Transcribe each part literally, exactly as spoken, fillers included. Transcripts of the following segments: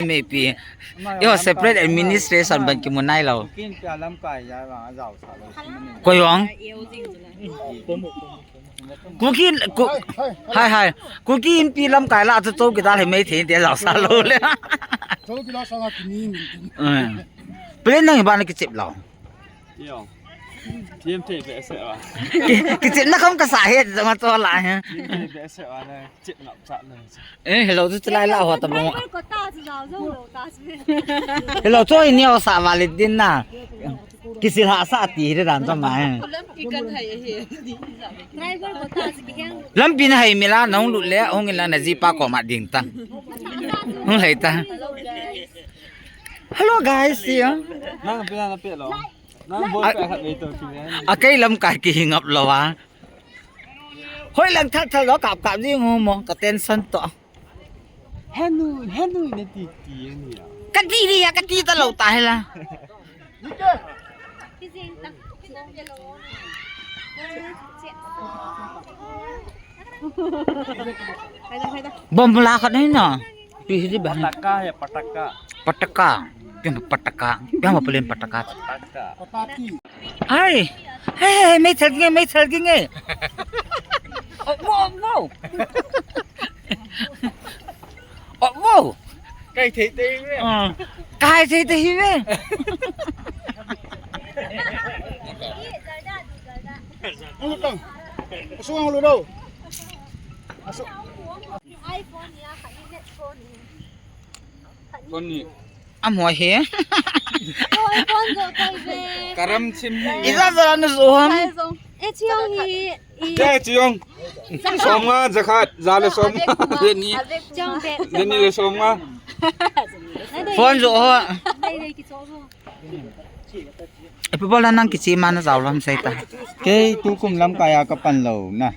Maybe. Eiho separate administration ban kimu nailou. Kin pia lamkai ja vang ajao sa lou. Koi jong. Kuki, ku, hai, hai. Kuki Inpi lamkai la chu chowkidar hi Meitei te jao sa lou le. Chowkidar sanga kini min tin. Eh. Plan nang hi ban kichep lou. Yo. Thiam thei behseh a. Ki, kichepna kham kasa he, jong a cho la he. Thiam thei behseh a na, chep ngap cha na. Eh, hello, chu chulai la ho ta bang. Driver quota chu jao jong lou ta chu. Hello, cho ni ho sa valid din na. Kisil ha sa ti hi dan cha ma he. Lam ki kan hai he. Driver quota chu ki heng. Lampi na hai mi la, na hung lut le, hung in la na jipa koma ding ta. Hung hai ta. Hello guys, see you. Nang pina na pe lou. Nang bol pe khat ve to ki ve. A kei lamkai kihi ngap lou a. Hoi lang thal thal lou kap kap jing u mo ka tension to. Henu, henu ne ti ti ni ya. Ka ti ni ya, ka ti ta lou ta he la. Bom la khat ni na. Pi hi di ba? Pataka ya, pataka. Pataka. Piang pataka. Piang ma pelen pataka. Pataka. Ai. Hey, hey, hey, mei thal nge, mei thal nge. Oh, wow, wow. Oh, wow. Kai thei thei ve. Ah. Kai thei thei ve. Ang lutang. Asung ang ludo. Asung. iPhone ya, khat ni headphone ni. Phone ni. Amo he. Oi, phone jo kai ve. Karam chim hi. Ija jala na jo ham. Kai jong. Eh, chiang hi. I. Ja chiang. Som nga jakhat, ja le som nga. Deni. Chiang be. Deni le som nga. Phone jo ho. Dai dai ki cho jo. Ipi bol a nang kichep ma na jao lou ham sei ta. Kei tukum lamkai a kapan lou na.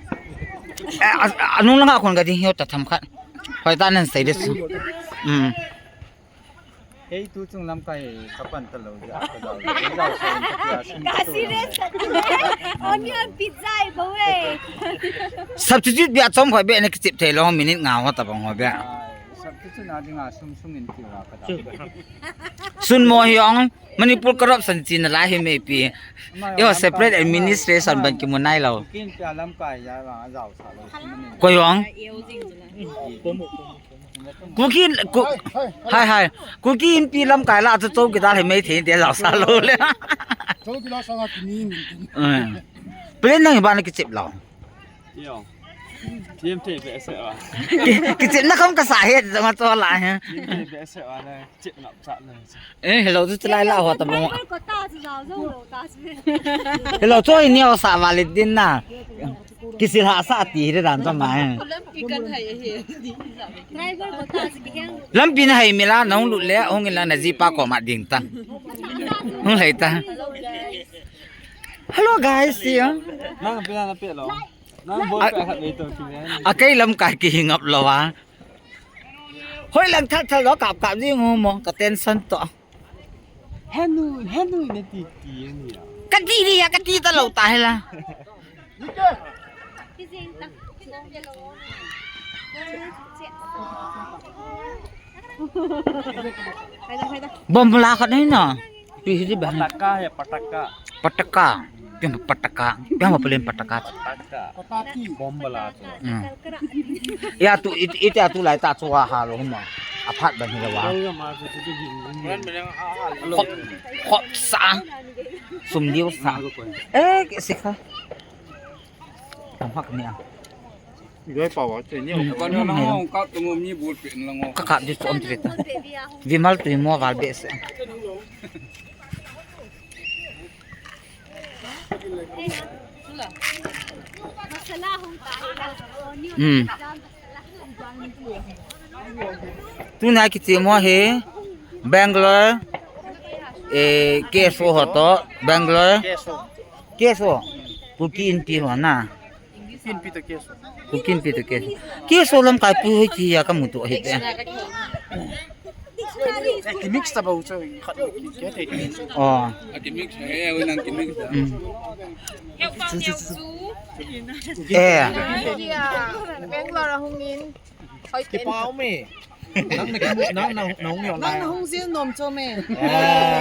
Eh, a, a, anung langa khun ka ding hiu ta tham khat. Hoi ta nan sei de su. Um. Kei tuchung lamkai kapan ta lou ja ka jao. Jao sa in ta kia sum. Ka serious. Onion pizza i bo e. Substitute bia chom khoi be na kichep thei lou minute nga ho ta bang ho be. Ai, substitute na ding a sum sum in ki wa ka jao. Sun mo hi ong. Manipur corruption china lai hi maybe. Eiho separate administration ban kimu nailou. Kin pia lamkai ja vang ajao sa lou. Koi jong. Kuki, ku, hai, hai. Kuki Inpi lamkai la chu chowkidar hi Meitei te jao sa lou le. Chowkidar sanga kini min tin. Eh. Plan nang hi ban kichep lou. Yo. Thiam thei behseh a. Ki, kichepna kham kasa he, jong a cho la he. Thiam thei behseh a na, chep ngap cha na. Eh, hello, chu chulai la ho ta bang. Driver quota chu jao jong lou ta chu. Hello, cho ni ho sa valid din na. Kisil ha sa ti hi dan cha ma he. Lam ki kan hai he. Driver quota chu ki heng. Lampi na hai mi la, na hung lut le, hung in la na jipa koma ding ta. Hung hai ta. Hello guys, see you. Nang pina na pe lou. Nang bol pe khat ve to ki ve. A kei lamkai kihi ngap lou a. Hoi lang thal thal lou kap kap jing u mo ka tension to. Henu, henu ne ti ti ni ya. Ka ti ni ya, ka ti ta lou ta he la. Bom la khat ni na. Pi hi di ba? Pataka ya, pataka. Pataka. Piang pataka. Piang ma pelen pataka. Pataka. Bomb la chu. Hmm. Ya tu it, it ya tu lai ta chu ha lo ma. Aphat ban hi la wa. Khop, khop sa. Sum liu sa. Eh, ke sikha. Tam hak ni a. Ka kap di chu om ti ve ta. Vimal tui mo val behseh. Hmm. Tuna kiche mo hi Bangalore, eh, K S O ho to, Bangalore. K S O. Kuki Inpi ho na. Kuki Inpi to K S O. Kuki Inpi to K S O. K S O lamkai pu hi chi ya ka mu to hi te. Ki mix ta bou cho khat ki thei. Oh. Ki mix he, oi nang ki mix. Mm. Eh. Bangalore a hung in. Hoi ki pau me. Nang na kimu, nang na, na hung yo lai. Nang na hung zil nom cho me.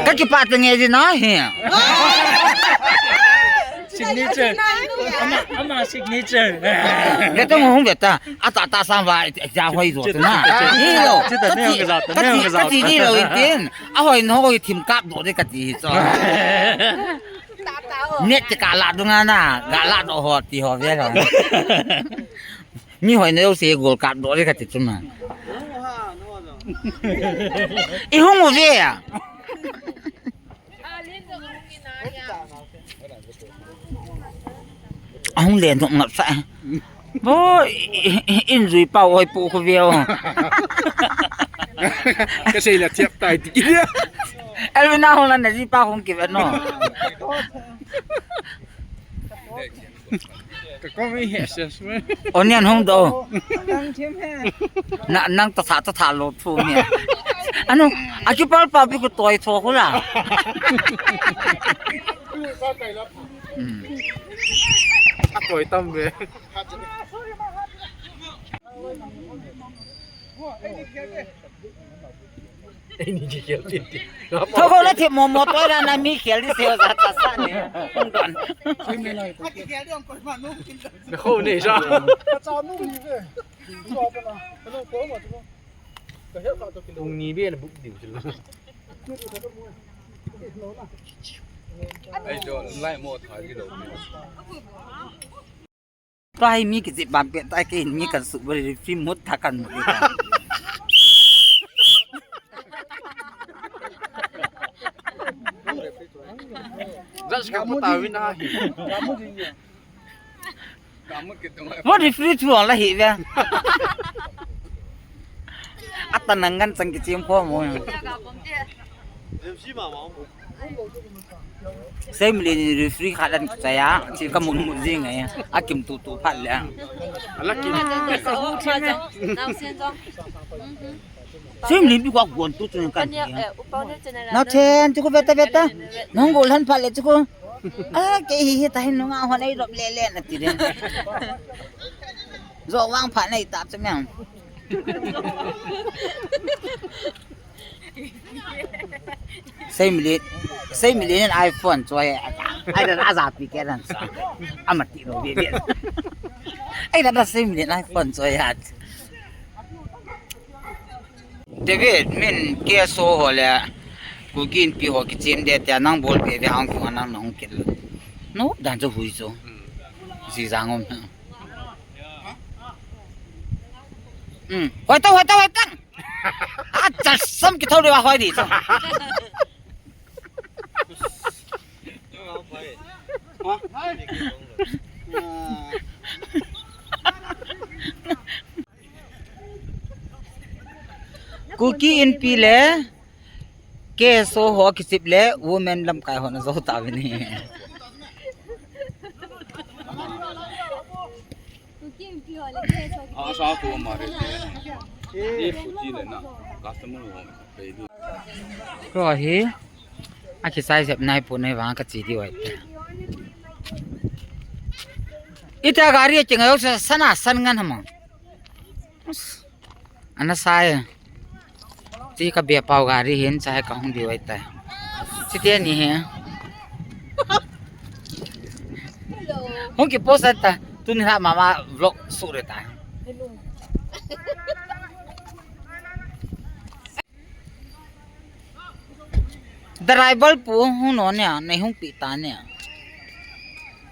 Ka kipah te nge ji na hi. Signature. Ama, ama signature. Ve ta hung ve ta. A ta ta sang va, ja hoi jo tu na. Hi lo. Chi ta ne hung ka zau ta, ne hung ka zau ta. Ka ti hi lo in tin. A hoi no hoi thim kap do de ka ti hi cho. Net te ka la du nga na. Ga la do ho ti ho ve lo. Mi hoi na yo se gol kap do le ka ti chu ma. I hung u ve a. A hung le no ngap sa. Bo, i, i, i, in jui pa hoi pu khu ve o. Ka sei la thiap tai ti ki. Elvin a hung la na ji pa hung ki ve no. Ka kong ei he ses me. Onion hung do. Nang thim he. Na, nang ta tha, ta tha lo thu me. Anu, a ki pal pa bi ku toi tho khu la. Hmm. A toi tam ve. Ei ni ki khel tin tin. Tho ko la the mo mo toi la na mi khel di se za ta sa ni. Hung don. Na kho nei sa. Tung ni be na buk diu chu. Ai jo lai mo tha di lo. Tua hi mi kijih bam pet tai, kei mi kan sut bol referee mut tha kan mut ta. Judge ka put a win a hi. Mo referee thu la hi ve. Atan nang ngan chang kichem kho mo. Sei Mlien in referee khat an kichai a, chi ka mun mun jing ngai, a kim tu tu phat le. Ala kim. Sei Mlien bi kwa guan tu tu kan. Na chen, chu ko ve ta ve ta. Nong go lan phat le chu ko. A, kei hi hi ta hin nunga hon ei rop le le na ti le. Zo wang phat nei ta chu meng. Sei Mlien, Sei Mlien in iPhone choi. Ai dan a ja pi ke dan sa. Ama ti lo bi bi. Ai dan a Sei Mlien iPhone choi a. David, min K S O ho le Kuki Inpi ho kichem de tia nang bol be ve hang kung nang nong kit lo. No, dan chu hui chu. Ji jang om. Hmm. Hoi ta, hoi ta, hoi ta. A, chal sam ki thau le wa hoi di chu. Kuki Inpi le K S O ho kisip le women lamkai ho na jo ta ve ni. Kuki Inpi ho le K S O. A sa ko ma re. Ni fu ti le na. Customer ho. Ko hi. A kisai jep nai pu nai vang ka chi di wai te. Ita gari a chinga yo sa sana san ngan hama. Ana sai. Ti ka be pau gari hin chai ka hung di wai te. Chi te ni he. Hung ki post ta. Tuni ha mama vlog su re ta. Driver pu hung no nia, nei hung pi ta nia.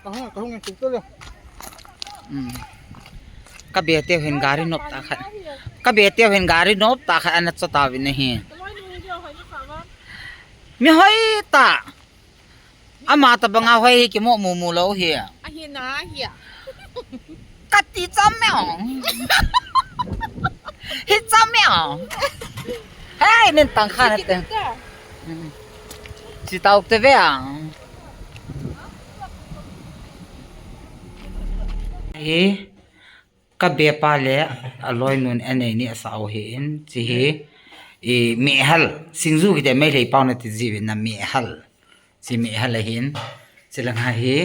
Ka hung, ka hung tu tu le. Hmm. Ka be teu hin gari nop ta khat. Ka be teu hin gari nop ta khat ana cho ta vin hi. Mi hoi ta. Ama tabang a hoi hi kimo mu mu lo hi. Ahi na hi. Ka ti cham me ong. Hi cham me ong. Hey, nen tang kha na te. Chi tau te ve ang. Hi ka be pa le a loi nun a nei ni a sa o hi in chi hi. I mehal singju kite Meitei pau na ti ji vin na mehal. Chi mehal a hin. Chi lang ha hi.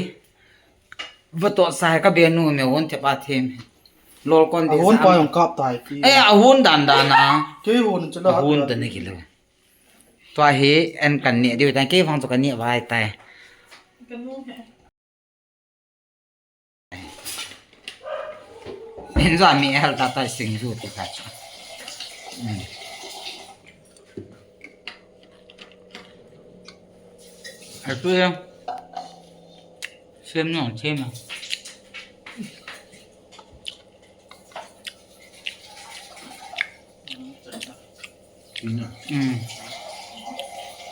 Vato sa hai ka be nu me won te pa them. Lol kon de. Ahon pa jong kap tai ti. Eh, ahon dan dan a. Kei hon chu la. Ahon dan a kilo. Tua hi en kan ne diu tai, kei vang chu kan ne vai tai. Min za mi el ta tai singju ti kha chu. Atu ya. Sem no, sem no. Ina.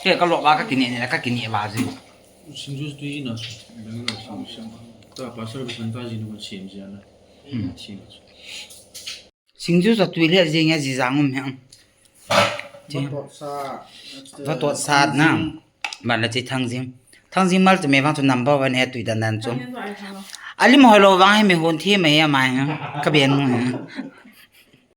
Ke ka lo ba ka kini ni la ka kini ba ji. Singju tu ina. Bang na singju. Ta pasal ba san ta ji no sem ji ana. Sem. Singju sa tu le ji nga ji jang um he. Va to sa na. Ba la chi thang jing. Thang jing mal chu me vang chu number one he tu dan dan chu. Ali mo lo vang he me hon thi me ya mai. Ka ben mo.